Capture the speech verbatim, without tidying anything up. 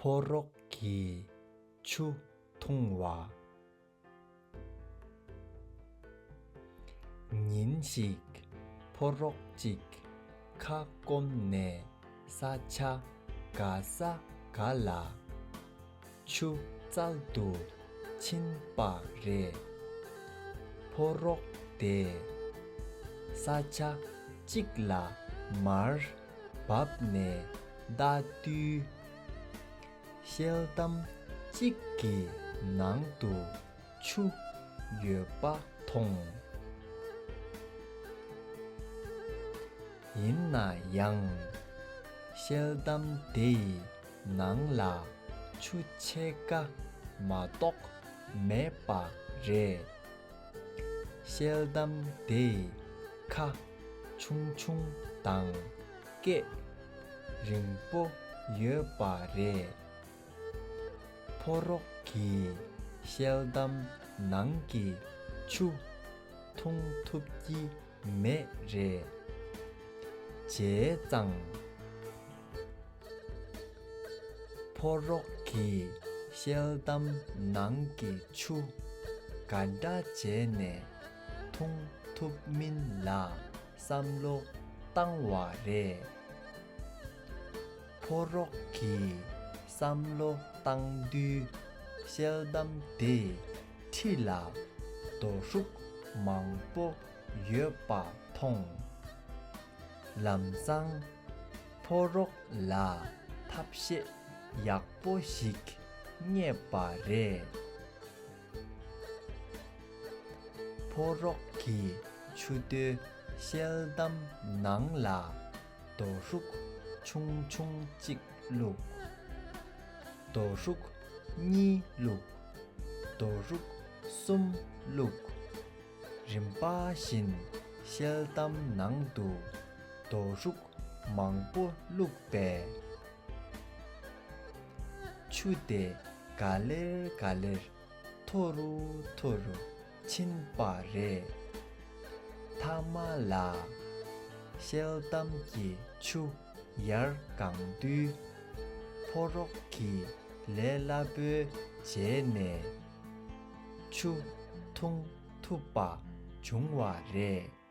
ཕོ་རོག་གིས་ཆུ་འཐུང་བ། ཉིན་ཞིག་ཕོ་རོག་ཅིག་ཁ་སྐོམ་ནས་ས་ཆ་ག་ས་ག་ལ་ཆུ་བཙལ་དུ་ཕྱིན་པ་རེད། ཕོ་རོག་དེས་ས་ཆ་གཅིག་ལ་མར་བབས་ནས་ལྟ་དུས། ཤེལ་དམ་གཅིག་གི་ནང་དུ་ཆུ་ཡོད་པ་མཐོང་། ཡིན་ན་ཡང་། ཤེལ་དམ་དེའི་ནང་ལ་ཆུ་ཕྱེད་ཀ་མ་གཏོགས་མེད་པ་རེད། ཤེལ་དམ་དེའི་ཁ་ཆུང་ཆུང་དང་སྐད་རིང་པོ་ཡོད་པ་རེད། ཕོ་རོག་གིས་ཤེལ་དམ་ནང་གི་ཆུ་འཐུང་ཐུབ་ཀྱི་མེད་རེད། བྱས་ཙང་། ཕོ་རོག་གིས་ཤེལ་དམ་ནང་གི་ཆུ་ག་འདྲ་བྱས་ནས་འཐུང་ཐུབ་མིན་ལ་བསམ་བློ་བཏང་བ་རེད། ཕོ་རོག་གིས་བསམ་བློ་བཏང་དུས། ཤེལ་དམ་དེའི་འཁྲིས་ལ་རྡོ་ཧྲུག་མང་པོ་ཡོད་པ་མཐོང་། ལམ་སང་ཕོ་རོག་ལ་ཐབས་ཤེས་ཡག་པོ་ཞིག་རྙེད་པ་རེད། ཕོ་རོག་གིས་མཆུ་ཏོའི་ཤེལ་དམ་ནང་ལ་རྡོ་ཧྲུག་ཆུང་ཆུང་གཅིག་བླུགས། རྡོ་ཧྲུག་གཉིས་བླུགས། རྡོ་ཧྲུག་གསུམ་བླུགས། རིམ་པ་བཞིན་ཤེལ་དམ་ནང་དུ་རྡོ་ཧྲུག་མང་པོ་བླུགས་པས། ཆུ་དེ་ག་ལེར་ག་ལེར་མཐོ་རུ་མཐོ་རུ་ཕྱིན་པ་རེད། མཐའ་མ་ལ་ཤེལ་དམ་གྱི་ཆུ་ཡར་གང་དུས། ཕོ་རོག་གིས་ལས་སླ་པོའི་བྱས་ནས་ཆུ་འཐུང་ཐུབ་པ་བྱུང་བ་རེད།